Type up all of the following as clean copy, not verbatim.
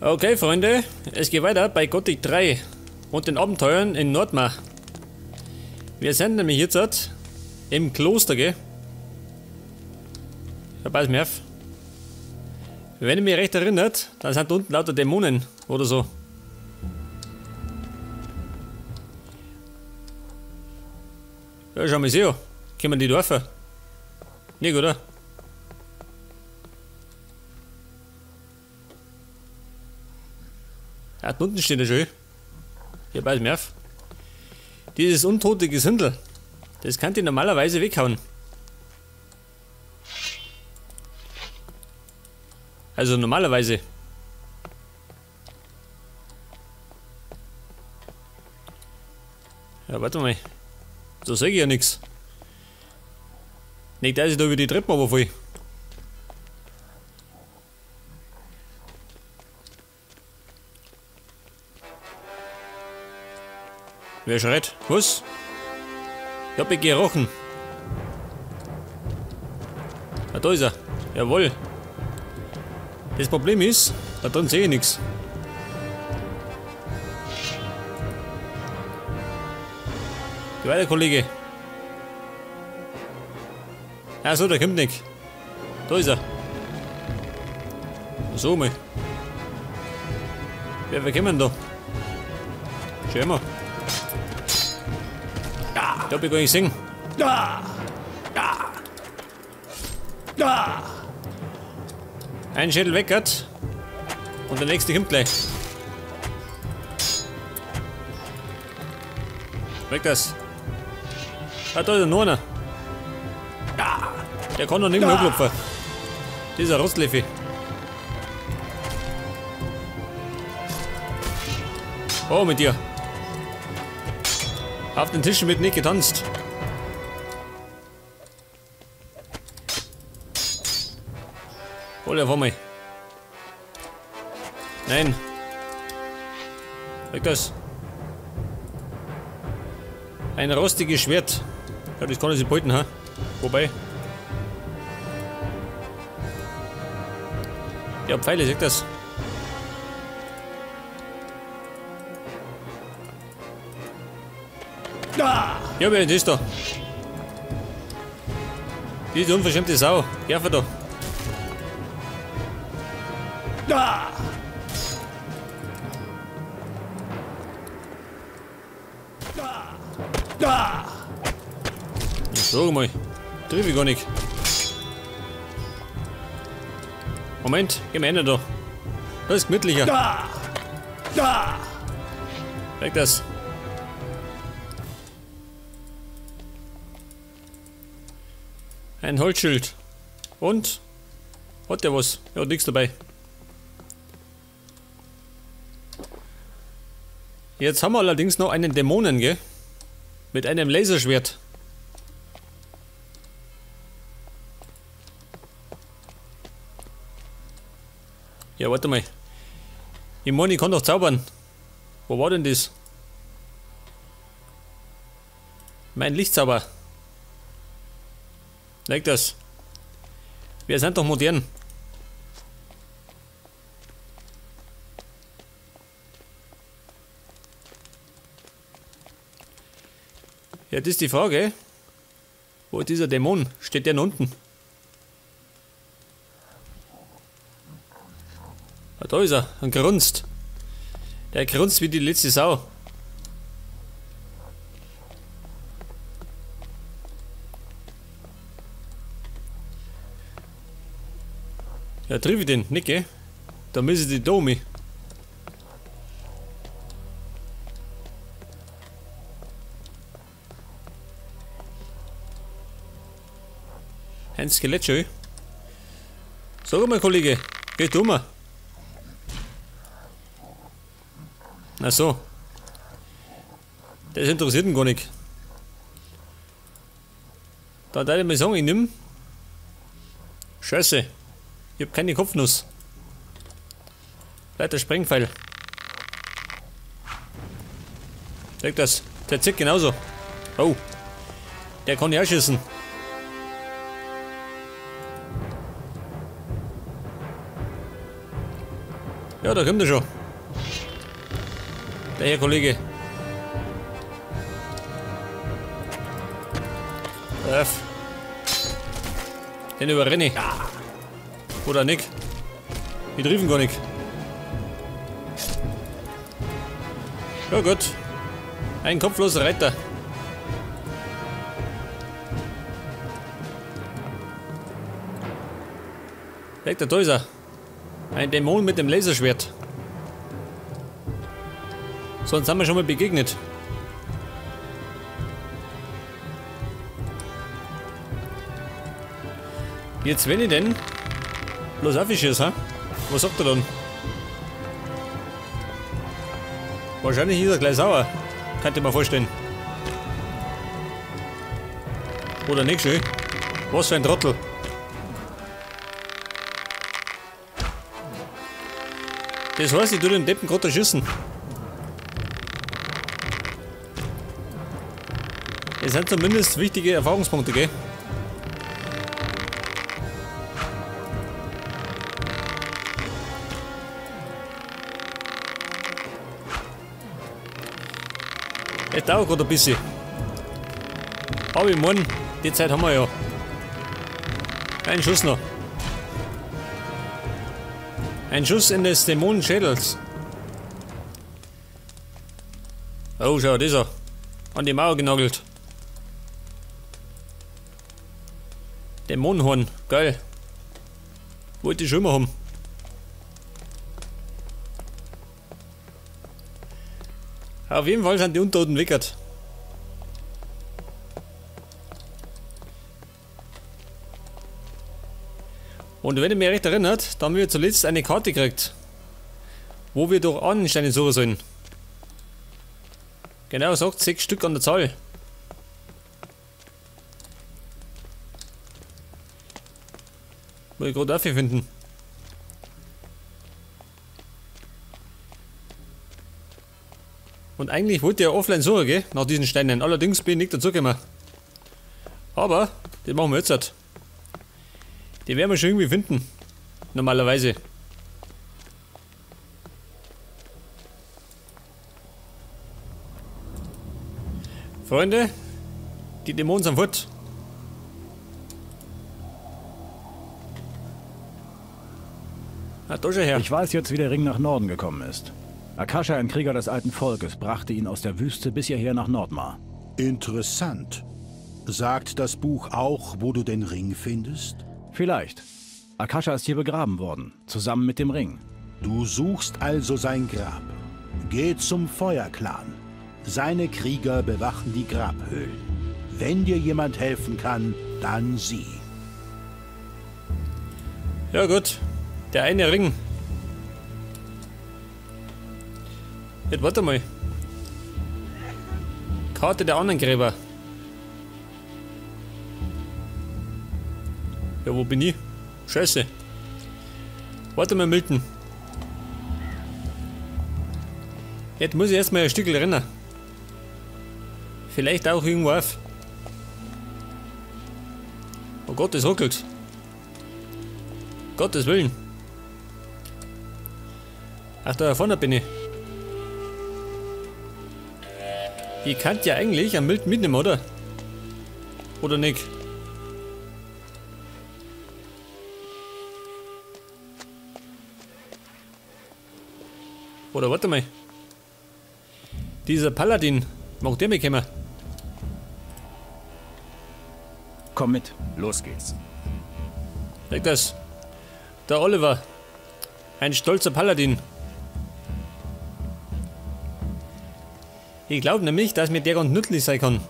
Okay, Freunde, es geht weiter bei Gothic 3 und den Abenteuern in Nordmar. Wir sind nämlich jetzt im Kloster, gell? Da pass mir auf. Wenn ich mich recht erinnert, dann sind da unten lauter Dämonen oder so. Ja, schau mal her. Können wir die Dörfer? Nicht, oder? Ja, da unten steht er schon. Ja, pass mir auf. Dieses untote Gesindel, das kann die normalerweise weghauen. Also normalerweise. Ja, warte mal. Da seh ich ja nix. Nicht, dass ich da über die Treppen runterfall. Wer schreit? Was? Ich hab mich gerochen. Ah, da ist er. Jawohl. Das Problem ist, da drin sehe ich nichts. Geh weiter, Kollege. Ach so, der kommt nicht. Da ist er. So mal. Wer kommt denn da? Schau mal. Da hab ich gar nicht gesehen. Ein Schädel weg hat. Und der nächste kommt gleich. Weg das. Ah, da ist noch einer. Der kann noch nicht mehr anklopfen. Dieser Rostleffi. Oh, mit dir. Auf den Tischen wird nicht getanzt. Hol ja vor mir. Nein. Weg das. Ein rostiges Schwert. Ja, das kann ich sich beuten, ha? Wobei. Ja, Pfeile, seht das. Ja, wer ist da? Diese unverschämte Sau. Geh einfach da. Sag mal, triff ich gar nicht. Moment, geh mal rein da. Das ist gemütlicher. Weg das. Ein Holzschild. Und? Hat der was? Ja, nichts dabei. Jetzt haben wir allerdings noch einen Dämonen, gell? Mit einem Laserschwert. Ja, warte mal. Ich meine, ich kann doch zaubern. Wo war denn das? Mein Lichtzauber. Leg das. Wir sind doch modern. Ja, das ist die Frage. Wo ist dieser Dämon? Steht der unten? Ah, da ist er. Und grunzt. Der grunzt wie die letzte Sau. Ja, triff ich den, nicht, gell? Da müssen die Domi. Ein Skelett schon. Sag mal, Kollege, geht um. Na so. Das interessiert ihn gar nicht. Da darf ich mal sagen, ich nimm. Scheiße. Ich hab keine Kopfnuss. Leider Sprengpfeil. Sag das. Der zieht genauso. Oh. Der kann ja schießen. Ja, da kommt er schon. Der Herr Kollege. Den überrenne ich. Oder nicht. Die treffen gar nicht. Ja gut. Ein kopfloser Reiter. Weg, da ist er. Ein Dämon mit dem Laserschwert. Sonst haben wir schon mal begegnet. Jetzt wenn ich denn bloß aufschieße, ha? Was sagt er dann? Wahrscheinlich ist er gleich sauer. Könnte ich mir vorstellen. Oder nicht schön. Was für ein Trottel. Das heißt, ich tue den Deppen gerade erschießen. Das sind zumindest wichtige Erfahrungspunkte, gell? Es dauert gerade ein bisschen. Aber ich meine, die Zeit haben wir ja. Ein Schuss noch. Ein Schuss in des Dämonenschädels. Oh, schau, das ist er. An die Mauer genagelt. Dämonenhorn, geil. Wollte ich schon immer haben. Auf jeden Fall sind die Untoten weggert. Und wenn ich mich recht erinnert, dann haben wir zuletzt eine Karte gekriegt, wo wir durch Ahnensteine suchen sollen. Genau sagt 6 Stück an der Zahl. Muss ich gerade finden. Und eigentlich wollte ich ja offline suchen, gell? Nach diesen Steinen. Allerdings bin ich nicht dazu gekommen. Aber das machen wir jetzt halt. Die werden wir schon irgendwie finden. Normalerweise. Freunde, die Dämonen sind fort. Ah, da schon her. Ich weiß jetzt, wie der Ring nach Norden gekommen ist. Akasha, ein Krieger des alten Volkes, brachte ihn aus der Wüste bis hierher nach Nordmar. Interessant. Sagt das Buch auch, wo du den Ring findest? Vielleicht. Akasha ist hier begraben worden, zusammen mit dem Ring. Du suchst also sein Grab. Geh zum Feuerclan. Seine Krieger bewachen die Grabhöhlen. Wenn dir jemand helfen kann, dann sie. Ja gut, der eine Ring. Jetzt warte mal. Karte der Ahnengräber. Ja, wo bin ich? Scheiße. Warte mal, Milton. Jetzt muss ich erstmal ein Stück rennen. Vielleicht auch irgendwo auf. Oh Gott, es ruckelt. Gottes Willen. Ach, da vorne bin ich. Ich kann ja eigentlich am Milton mitnehmen, oder? Oder nicht? Oder warte mal. Dieser Paladin, mag der mitkommen? Komm mit. Los geht's. Leg das. Der Oliver. Ein stolzer Paladin. Ich glaube nämlich, dass mir der ganz nützlich sein kann.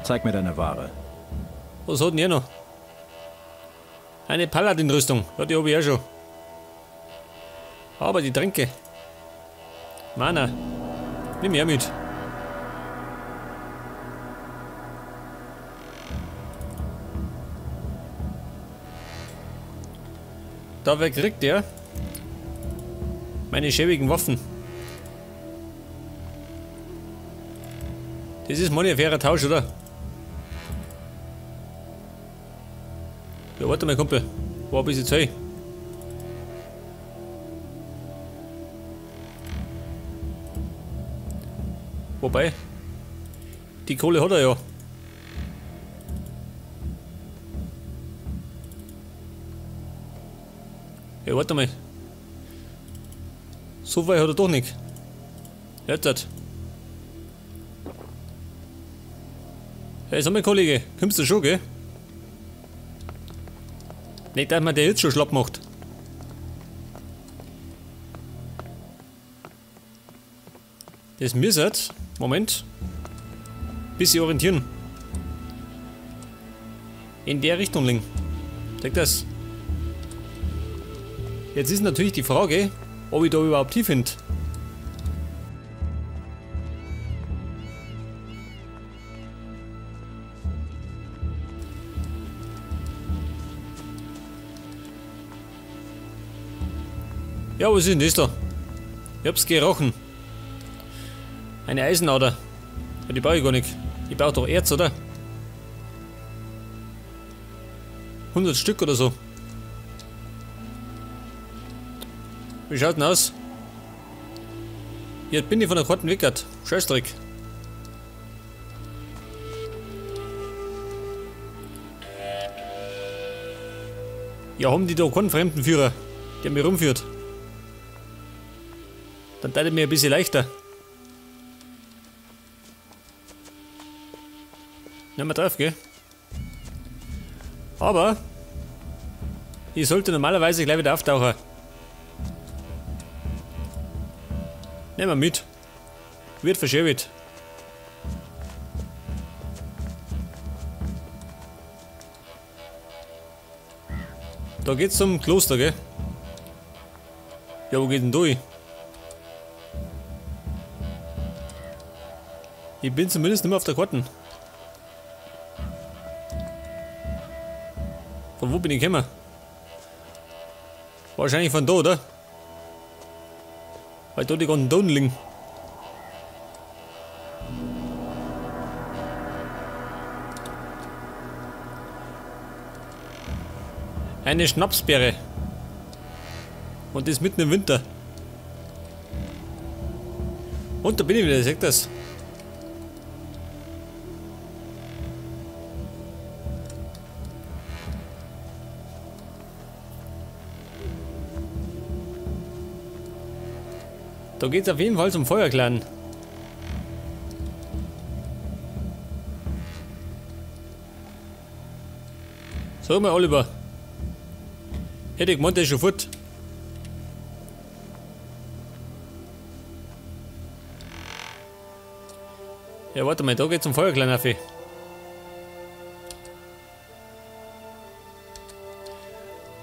Zeig mir deine Ware. Was hat denn ihr noch? Eine Paladin-Rüstung. Ja, die habe ich auch schon. Aber die Tränke. Mana. Nimm her mit. Dabei kriegt er meine schäbigen Waffen. Das ist mal ein fairer Tausch, oder? Ja, warte mal, Kumpel. Wo hab ich jetzt hin? Wobei, die Kohle hat er ja. Ja, warte mal. So weit hat er doch nicht. Jetzt. Hey, sag mal, Kollege, kommst du schon, gell? Nicht, dass man der jetzt schon schlapp macht. Das müsste, Moment, bisschen orientieren. In der Richtung liegen. Zeig das. Jetzt ist natürlich die Frage, ob ich da überhaupt hin finde. Ja, was ist denn das da? Ich hab's gerochen. Eine Eisenader. Ja, die brauche ich gar nicht. Ich brauche doch Erz, oder? 100 Stück oder so. Wie schaut denn aus? Jetzt bin ich von der Karten weg. Scheißdreck. Ja, haben die da keinen Fremdenführer, der mich rumführt? Dann teilt ich mir ein bisschen leichter. Nicht mehr drauf, gell? Aber ich sollte normalerweise gleich wieder auftauchen. Nehmen wir mit. Wird verschäbigt. Da geht's zum Kloster, gell? Ja, wo geht denn durch? Ich bin zumindest nicht mehr auf der Karten. Von wo bin ich gekommen? Wahrscheinlich von da, oder? Weil da die ganzen Toten liegen. Eine Schnapsbeere. Und das mitten im Winter. Und da bin ich wieder, seht das. Da geht's auf jeden Fall zum Feuerclan. Sag mal, Oliver. Hätte ich gemeint, der ist schon fort. Ja, warte mal, da geht's zum Feuerclan auf.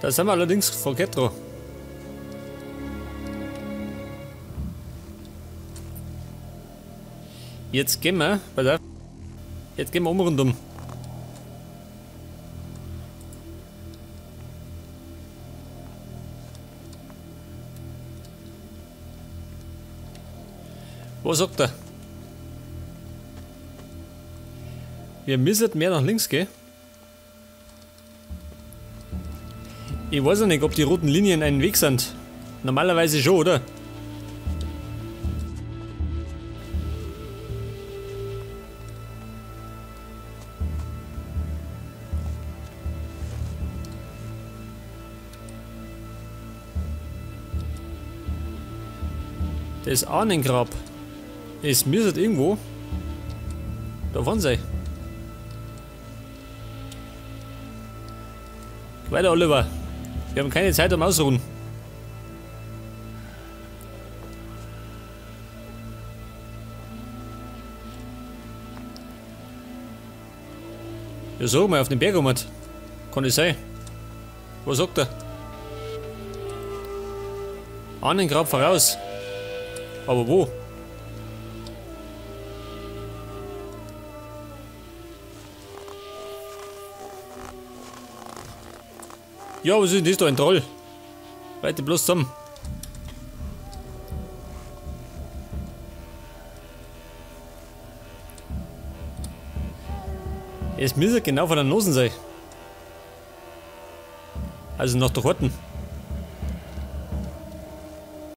Da sind wir allerdings verkehrt dran. Jetzt gehen wir, pass auf, jetzt gehen wir um rundum. Was sagt er? Wir müssen mehr nach links gehen. Ich weiß ja nicht, ob die roten Linien ein Weg sind. Normalerweise schon, oder? Das Ahnengrab. Es müsste irgendwo davon sein. Weiter, Oliver. Wir haben keine Zeit um ausruhen. Ja, so mal auf den Berg um. Kann das sein? Was sagt er? Ahnengrab voraus. Aber wo? Ja, was ist denn das da? Ein Troll? Weiter bloß zusammen. Es müsste genau vor der Nase sein. Also nach der Horten.